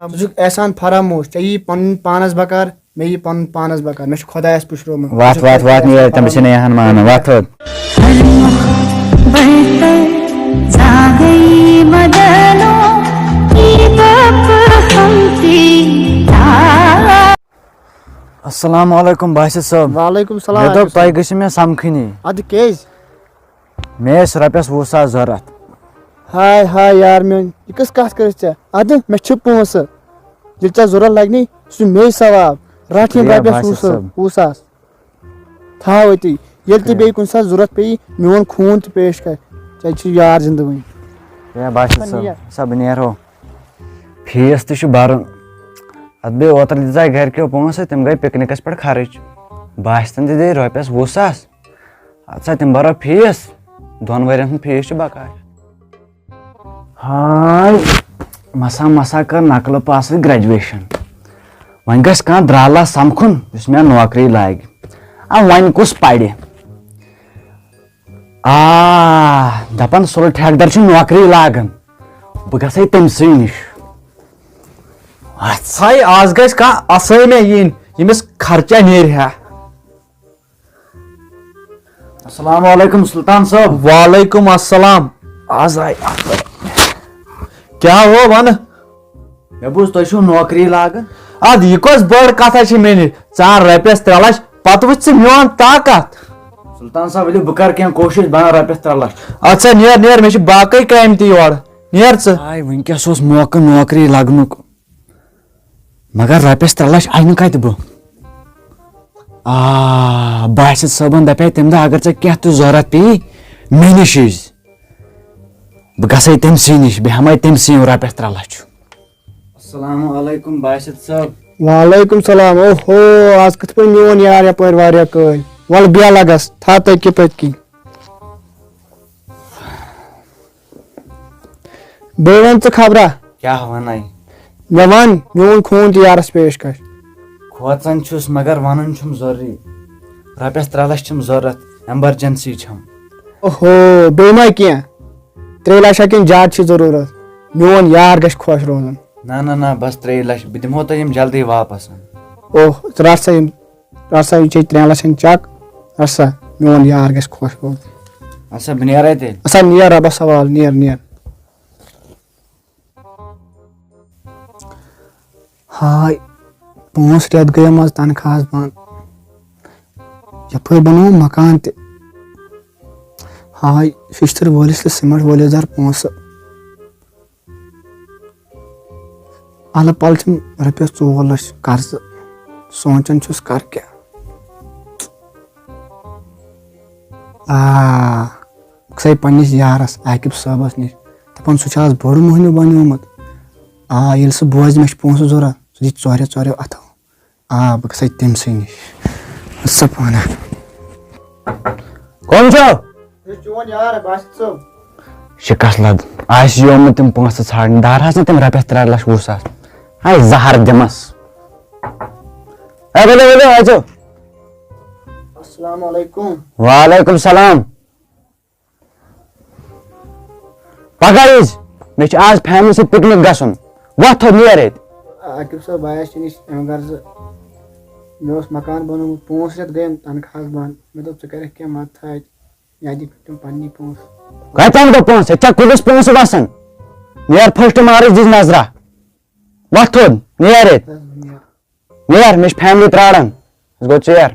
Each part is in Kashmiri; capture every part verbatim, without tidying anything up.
ژٕ چھُکھ احسان فراموش، ژےٚ یی پنُن پانس بکار، مےٚ یی پنُن پانس بکار، مےٚ چھُ خۄدایس پُشرومُت۔ وَتھ، وَتھ، وَتھ، نیر، تٔمِس چھِنہٕ یِہَن مانان، وَتھ تھوٚد۔ السلام علیکم باسط صٲب۔ وعلیکم السلام۔ مےٚ دوٚپ تۄہہِ گٔژھِو مےٚ سمکھٕنی۔ اَدٕ کیٛازِ؟ مےٚ ٲسۍ رۄپیَس وُہ ساس ضوٚرَتھ۔ ہاے ہاے یار میون، یہِ کۄس کَتھ کٔرٕتھ ژےٚ؟ اَدٕ مےٚ چھِ پونٛسہٕ، ییٚلہِ ژےٚ ضوٚرَتھ لَگہِ نی، سُہ چھُ مے ثواب۔ رَٹھ یِم شُکریہ رۄپیَس باسط وُہ ساس، صٲب۔ وُہ ساس۔ تھاو أتی، ییٚلہِ تہِ شُکریہ۔ بیٚیہِ کُنہِ ساتہٕ ضوٚرَتھ پیٚیہِ، میون خوٗن تہِ پیش کَر، ژےٚ چھِ یار زِندٕ وٕنہِ۔ شُکریہ باسط صٲب۔ نیر۔ سا بہٕ نیرو۔ فیٖس تہِ چھُ بَرُن۔ اَتھ بیٚیہِ اوترٕ دِژاے گَرِکیو پونٛسہٕ، تِم گٔے پِکنِکَس پٮ۪ٹھ خرٕچ۔ باسطن تہِ دِتۍ رۄپیَس وُہ ساس۔ اَدٕ سا تِم بَرو فیٖس، دۄن ؤرِین ہُنٛد فیٖس چھُ بَکار۔ ہاے، مسا مسا کٔر نقلہٕ پاسٕچ graduation۔ وۄنۍ گژھِ کانٛہہ درٛالا سمکھُن، یُس مےٚ نوکری لاگہِ۔ آ، وۄنۍ کُس پرِ؟ آ، دپان سُلہٕ ٹھیکہٕ در چھُ نوکری لاگان، بہٕ گژھے تٔمۍ سٕے نِش۔ اَتھ ہاے، آز گژھِ کانٛہہ اصٕل مےٚ یِنۍ، ییٚمِس خرچہ نیرِ ہا۔ السلام علیکم سلطان صٲب۔ وعلیکم السلام۔ آز آے اکھ۔ کیٛاہ ہو ونہٕ؟ مےٚ بوٗز تُہۍ چھِو نوکری لاگان۔ ادٕ یہِ کۄس بٔڑ کتھا چھِ مےٚ نِش؟ ژٕ اَن رۄپیس ترٛےٚ لچھ، پتہٕ وٕچھ ژٕ میون طاقت۔ سلطان صٲب، ؤلِو بہٕ کرٕ کینٛہہ کوٗشش، بہٕ انہٕ رۄپیس ترٛےٚ لچھ۔ اَدٕ سا نیر، نیر، مےٚ چھِ باقٕے کامہِ تہِ یورٕ۔ نیر ژٕ۔ آے، وٕنکیٚس اوس موقعہٕ نوکری لگنُک۔ مگر رۄپیَس ترٛےٚ لَچھ اَنہٕ کَتہِ بہٕ؟ آ، باسط صٲبَن دَپے تَمہِ دۄہ، اگر ژےٚ کینٛہہ تہِ ضوٚرَتھ پیٚیہِ، مےٚ نِش ییٖزِ۔ بہٕ گژھَے تٔمۍ سٕے نِش، بہٕ ہٮ۪مَے تٔمۍ سٕے یِم رۄپیَس ترٛےٚ لَچھ۔ السلام علیکم باسط صٲب۔ وعلیکم السلام۔ اوہو، آز کِتھ پٲٹھۍ میون یار یَپٲرۍ واریاہ کٲلۍ؟ وَلہٕ بیٚہہ لَگَس، تھاو تٔکۍ پٔتۍ کِنۍ۔ بیٚیہِ وَن ژٕ خبرا؟ کیٛاہ وَنَے؟ مےٚ وَن، میون خوٗن تہِ یارَس پیش کَر۔ کھوژان چھُس، مگر وَنُن چھُم ضروٗری۔ رۄپیَس ترٛےٚ لَچھ چھِم ضوٚرَتھ، emergency چھَم۔ اوہو، بیٚیہِ ما کینٛہہ؟ ترٛےٚ لَچھ ہا کِنہٕ زیادٕ چھِ ضروٗرت؟ میون یار گژھِ خۄش روزُن۔ نہ، نہ، نہ، بَس ترٛےٚ لَچھ، بہٕ دِمہو تۄہہِ یِم جلدی واپَس۔ اوہ، ژٕ رَٹ سا یِم۔ رَٹ سا، یہِ چے ترٛٮ۪ن لَچھَن check۔ رَٹ سا، میون یار گژھِ خۄش روزُن۔ اَدٕ سا، بہٕ نیرَے تیٚلہِ۔ اَدٕ سا، نیر، رۄبَس حوالہٕ، نیر، نیر۔ ہاے، پانٛژھ رٮ۪تھ گٔیَم آز تنخواہَس بنٛد۔ یَپٲرۍ بَنووُم مکان تہِ۔ ہاے، فِشتٕر وٲلِس تہٕ سیٖمَٹھ وٲلِس دَر پونٛسہٕ۔ اَلہٕ پَلہٕ چھِم رۄپیَس ژور لَچھ قرضہٕ۔ سونٛچان چھُس کَرٕ کیٛاہ۔ آ، بہٕ گژھَے پنٛنِس یارَس عاقب صٲبَس نِش۔ دَپان سُہ چھُ آز بوٚڑ مٔہنیوٗ بَنیومُت۔ آ، ییٚلہِ سُہ بوزِ مےٚ چھِ پونٛسہٕ ضوٚرَتھ، سُہ دی ژورِ ژورِ اَتھو۔ آ، بہٕ گژھَے تٔمۍ سٕے نِش۔ اَدٕ سا پانہٕ۔ کٕم چھِو؟ یہِ چھُ چون یار باسط صٲب۔ شِکَس لَد۔ آسہِ یومُت تِم پونٛسہٕ ژھانٛڈنہِ۔ دار حظ نہ تِم رۄپیَس ترٛےٚ لَچھ وُہ ساس۔ ہاے زَہر دِمَس۔ اے ؤلِو، ؤلِو، أژِو۔ السلام علیکم۔ وعلیکم السلام۔ پگاہ ییٖزِ، مےٚ چھُ آز family سۭتۍ picnic گژھُن۔ وۄتھ تھوٚد، نیر ییٚتہِ۔ عاقب صٲب، بہٕ آیس ژےٚ نِش اَمہِ غرضہٕ، مےٚ اوس مکان بنوومُت، پانٛژھ رٮ۪تھ گٔے اَمہِ تنخواہس بنٛد۔ مےٚ دوٚپ، ژٕ کَرکھ کینٛہہ مدتھا اَتہِ، یا دِکھ تِم پننی پونٛسہٕ۔ کَتہِ اَنہٕ بہٕ پونٛسہٕ؟ ژےٚ کُلِس پونٛسہٕ وَسان؟ نیر first March دِژ نظرا۔ وۄتھ تھوٚد، نیر ییٚتہِ۔ بس، بہٕ نیرٕ۔ نیر، مےٚ چھِ family پرٛاران۔ أسۍ گوٚو ژیر۔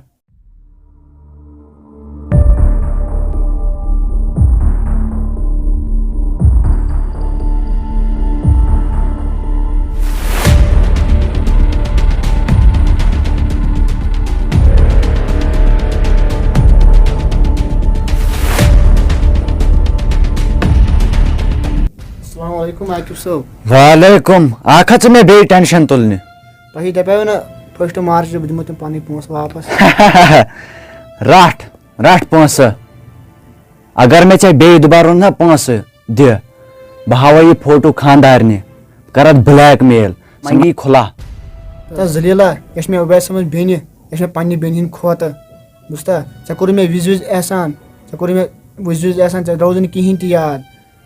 السلام علیکم عاقب صٲب۔ وعلیکم۔ اکھ ہا ژٕ مےٚ بیٚیہِ tension تُلنہِ۔ تۄہہِ دپیو نہ first March بہٕ دِمو تِم پنٕنۍ پونٛسہٕ واپس۔ رٹھ، رٹھ پونٛسہٕ۔ اگر مےٚ ژےٚ بیٚیہِ دُبارٕ ووٚن نہ پونٛسہٕ دِ، بہٕ ہاوے یہِ فوٹو خانٛدارنہِ، بہٕ کرٕ اَتھ blackmail، منٛگی کھُلا۔ تہٕ ذلیلہ، یۄس مےٚ عبید صٲبٕنۍ بیٚنہِ، یۄس مےٚ پننہِ بیٚنہِ ہٕنٛدۍ کھۄتہٕ، بوٗزتھا، ژےٚ کوٚرُے مےٚ وِزِ وِزِ احسان، ژےٚ کوٚرُے مےٚ وِزِ وِزِ احسان، ژےٚ روزُے نہٕ کِہیٖنۍ تہِ یاد۔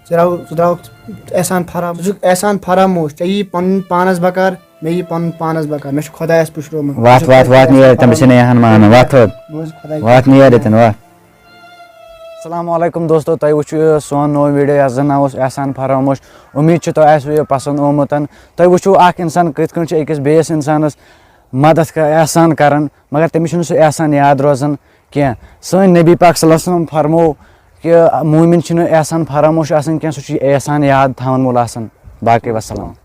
ژٕ درٛاو ژٕ درٛاوُکھ احسان فرام، ژٕ چھُکھ احسان فراموش، ژےٚ یی پَنُن پانَس بکار، مےٚ یی پَنُن پانَس بکار، مےٚ چھُ خۄدایَس پُشراومُت۔ وَتھ وَتھ وَتھ نیر، تٔمِس چھِنہٕ احسان مانان، وَتھ وَتھ۔ بہٕ حظ خۄداے وَتھ نیر ییٚتٮ۪ن، وَتھ۔ السلام علیکم دوستو، تۄہہِ وٕچھِو یہِ سون نوٚو ویٖڈیو یَتھ زَن ناو اوس احسان فراموش۔ اُمید چھِ تۄہہِ آسِوٕ یہِ پَسنٛد آمُت۔ تۄہہِ وٕچھِو اَکھ اِنسان کِتھ کٔنۍ چھُ أکِس بیٚیِس اِنسانَس مَدَتھ کَ احسان کَران، مگر تٔمِس چھُنہٕ سُہ احسان یاد روزان کینٛہہ۔ سٲنۍ نبی پاک صلی اللہ علیہ وسلم فرموو کہِ موٗمِن چھِنہٕ احسان فراموش آسان کینٛہہ، سُہ چھُ احسان یاد تھاوَن وول آسان۔ باقٕے وَسَلام۔